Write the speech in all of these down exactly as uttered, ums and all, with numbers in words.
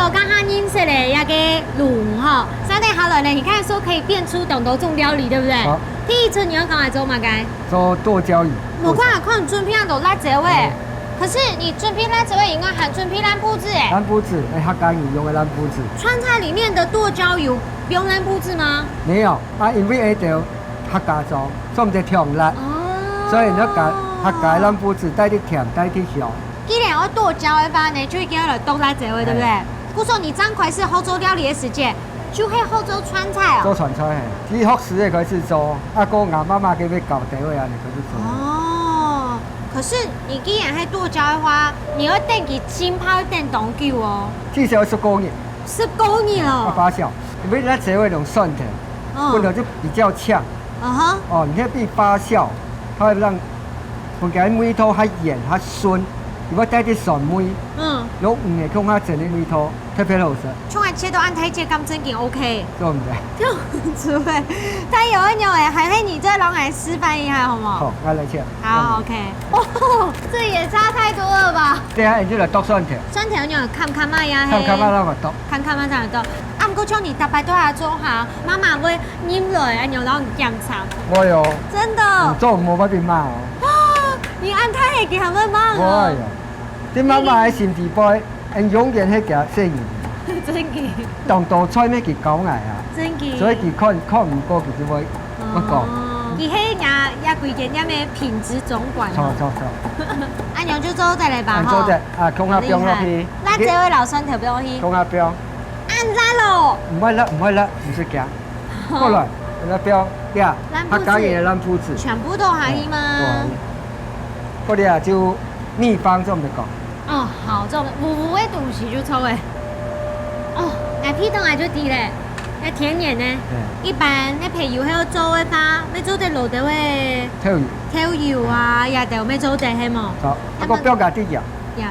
我剛剛認識了一個滷魚吼，三天下來呢，你看說可以變出當多種料理，對不對？好。第一次你要講來做麼个？做剁椒魚。我剛才看準備很多辣椒欸，嗯。可是你準備辣椒欸，應該還準備爛布子欸。爛布子，欸，客家人用个爛布子。川菜裡面的剁椒魚不用爛布子嗎？沒有啊，因為愛得客家做，做毋得忒辣，哦。所以你要加客家爛布子，帶點甜，帶點香。 既然愛剁椒个話呢，就一定要來剁辣椒个，對不對？哎。故所你正開始學做料理个時節，就係學做川菜哦。做川菜，嘿，其實學師个開始做，阿公阿媽媽佢會教底位啊，你開始做。哦，可是你既然係剁椒个話，你要等佢浸泡等當久哦。至少十個月。十個月哦。啊，發酵，因為辣椒會用酸甜，嗯。本來就比較嗆。嗯哼。哦，你看被發酵，它會讓 分佢味道較圓、較順，又會帶點酸味，嗯。有魚个共下蒸个味道，特別好食。像𠊎切到恁大隻，敢正經OK？做毋得。就出來，它有一種欸，還係你再摎𠊎示範一下，好無？好，𠊎來切。好，嗯。OK。哦，這也差太多了吧？等下你就來剁蒜頭。蒜頭你有看看嘛呀？看看嘛，嘿。讓我剁。看看嘛，這樣剁。啊，毋過像你逐擺都愛做哈，媽媽會 拈來，恁樣摎你檢查。會哦。真的。嗯，做毋好會被罵哦。啊，你恁大个佢還會罵哦。會哦。你媽媽个心底背，恩永遠係佢細人。真个。當多菜尾佢教𠊎啊。真个。所以佢看，看毋過佢就會，會講。哦，佢係若，若幾間店个品質總管哦。著，著，著。恁樣就做得了吧，恁做得，吼？啊，共下放落去。厲害。辣椒个摎蒜頭放落去。共下放。恁辣咯。毋會辣，毋會辣，毋使驚。 過來，來放，呀，爛布子。客家人个爛布子。全部都下去嗎？哎，都下去。過來啊，就秘方做毋得講。哦，好，這種烏烏个東西就臭欸。哦，𠊎鼻著𠊎就知咧，愛甜點呢。對。一般个朋友還有做个話，愛做得落豆个豆油。豆油啊，也豆愛做得係無？好，啊，該個不要加滴鹽。鹽。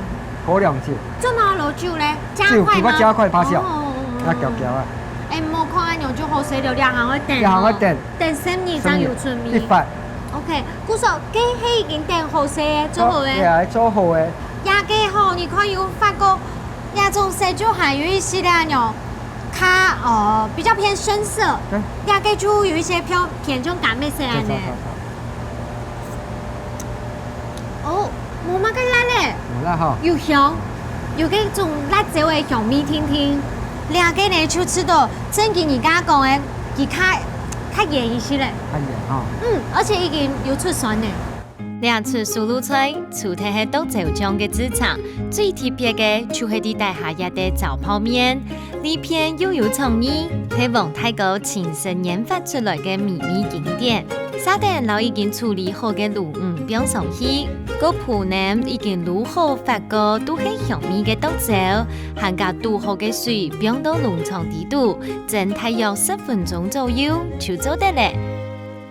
過兩節。做麼个落酒咧？加快嗎？酒，佢會加快發酵。哦，哦，哦，哦。愛攪攪啊。哎，莫看恁樣就好勢了，兩行愛等哦。兩行愛等。等十二正有出味。十二，一發。OK，故所，該係已經等好勢个，做好个。哦，對啊，做好个。這個吼，你看有發覺，這種色就還有一些咧，恁樣，較，呃，比較偏深色。對。這個就有一些偏，偏重柑仔色恁呢。對，對，對，對。 哦，無麼个辣咧。無辣吼。有香，有該種辣椒个香味定定。這個呢，就試著正經你剛剛講个，佢較，較圓一息咧。較圓吼。嗯，而且已經有出酸咧。這出手路菜，除忒係剁椒醬个製成，最特別个就係在底下這兜燥泡麵。 裡片又有創意，係王大哥親身研發出來个美味經典。續等摎已經處理好个鱸魚放上去，過鋪等已經滷好發過都係香味个剁椒，還加煮好个水放到籠床底肚，蒸大約十分鐘左右就做得咧。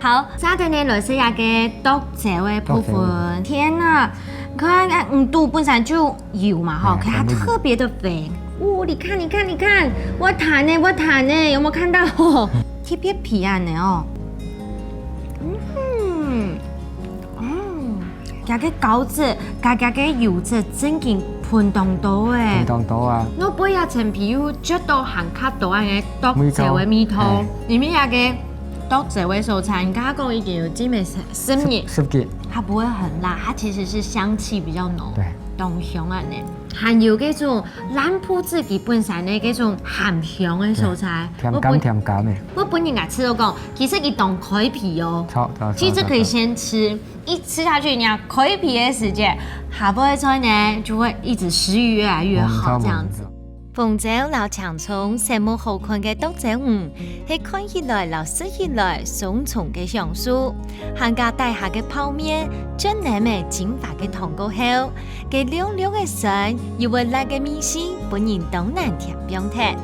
好，續等呢來試一下該剁椒个部分。剁椒。天哪，你看，嗯，肚本身就有嘛，吼，哎，可它特別的肥。全部有。哦，你看，你看，你看，我彈呢，我彈呢，有沒有看到？特別肥恁呢哦。嗯，哦。 佢个膏質，佢个油脂正經分當多欸。分當多啊。外背啊，層皮又啜到還較多恁呢剁椒个味道，味道。裡面該个剁椒个所在，你剛剛講已經有浸了十，十日。十，十幾。它不會很辣，它其實是香氣比較濃，對。當香恁呢。還有該種爛布子佢本身个該種鹹香个所在。哎，甜甘甜甘个。我本，我本人也試著講，其實佢當開胃哦。著，著，著，其實可以先吃。 一吃下去，你啊，開胃个時節，下背个菜呢，就會一直食慾越來越好，嗯，這樣子。紅椒摎青蔥色目好看个剁椒魚，係看起來摎食起來雙重个享受。還加底下个泡麵，轉黏个精華个湯過後，該亮亮个酸又會辣个味緒，分人當難添放忒。